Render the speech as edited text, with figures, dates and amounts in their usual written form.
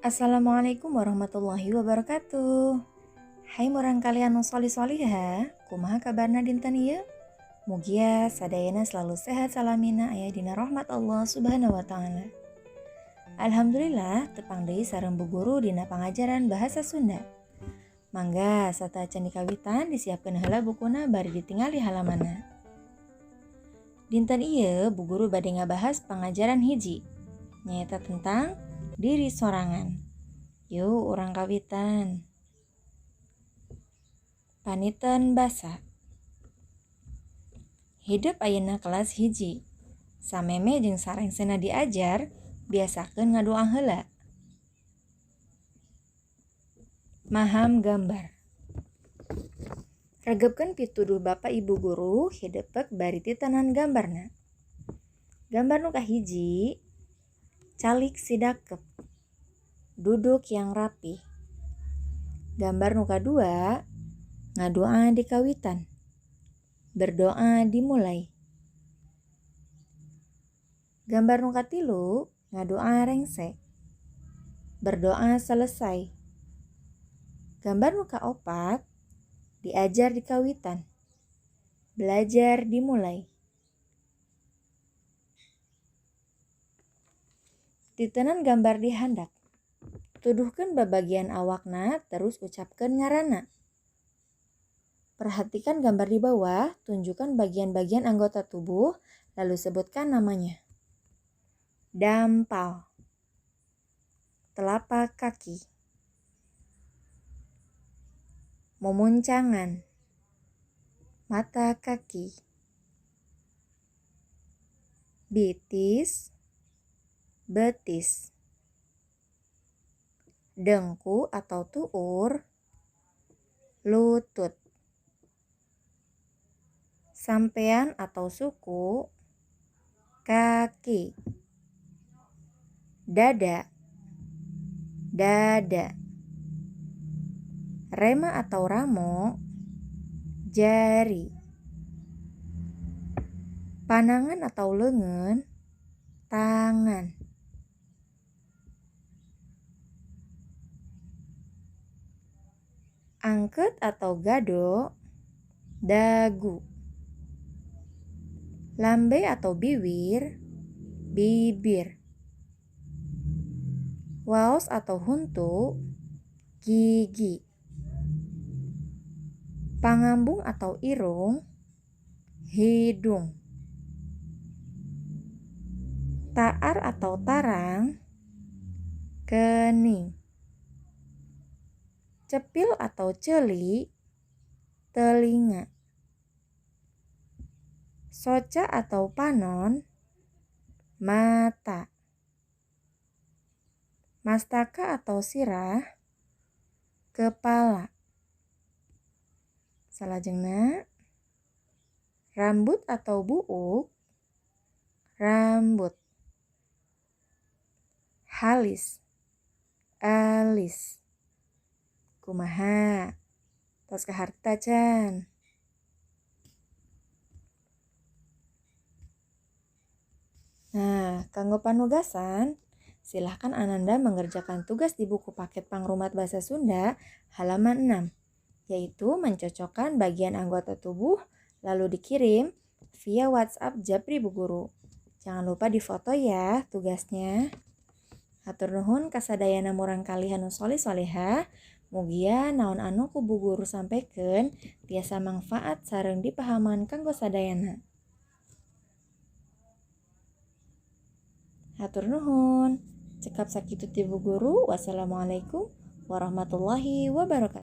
Assalamualaikum warahmatullahi wabarakatuh. Hai murang kalian nu solih soliha, kumaha kabarna dinten ieu? Mugia sadayana selalu sehat salamina aya dina rahmat Allah Subhanahu wa taala. Alhamdulillah tepang deui sareng Bu Guru dina pangajaran bahasa Sunda. Mangga sateuacan dikawitan disiapkeun heula bukuna bari ditingali halamanna. Dinten ieu Bu Guru bade ngabahas pangajaran hiji, nyaeta tentang diri sorangan. Yuk urang kawitan. Paniten basa. Hidep ayeuna kelas hiji. Sameme jeung sarengsena diajar, biasakeun ngadoa heula. Maham gambar. Regepkeun pituduh Bapak Ibu guru hidepek bari titenan gambarna. Gambar nu kahiji, calik sidakep. Duduk yang rapi. Gambar nu kadua, ngadoa di kawitan. Berdoa dimulai. Gambar nu katilu, ngadoa rengse. Berdoa selesai. Gambar nu kaopat, diajar di kawitan. Belajar dimulai. Titenan gambar di handap. Tuduhkeun babagian awakna terus ucapkeun ngaranna. Perhatikan gambar di bawah, tunjukkan bagian-bagian anggota tubuh, lalu sebutkan namanya. Dampal, telapak kaki, mumuncangan, mata kaki, bitis, betis, dengku atau tuur, lutut, sampean atau suku, kaki, dada, dada, rema atau ramo, jari, panangan atau lengan, tangan. Angket atau gado, dagu. Lambe atau bibir, bibir. Waos atau huntu, gigi. Pangambung atau irung, hidung. Taar atau tarang, kening. Cepil atau celi, telinga. Soca atau panon, mata. Mastaka atau sirah, kepala. Salajengna, rambut atau buuk, rambut. Halis, alis. Kumaha? Tos kaharta can. Nah, kanggo panugasan, silahkan Ananda mengerjakan tugas di buku paket Pangrumat Bahasa Sunda halaman 6, yaitu mencocokkan bagian anggota tubuh lalu dikirim via WhatsApp Japri Bu Guru. Jangan lupa difoto ya tugasnya. Hatur nuhun kasadayana murang kalihan nu solih soleha. Mugia naon anu ku Bu Guru sampaikan tiasa mangfaat sareng dipahaman kanggo sadayana. Hatur nuhun. Cekap sakitu ti Bu Guru. Wassalamualaikum warahmatullahi wabarakatuh.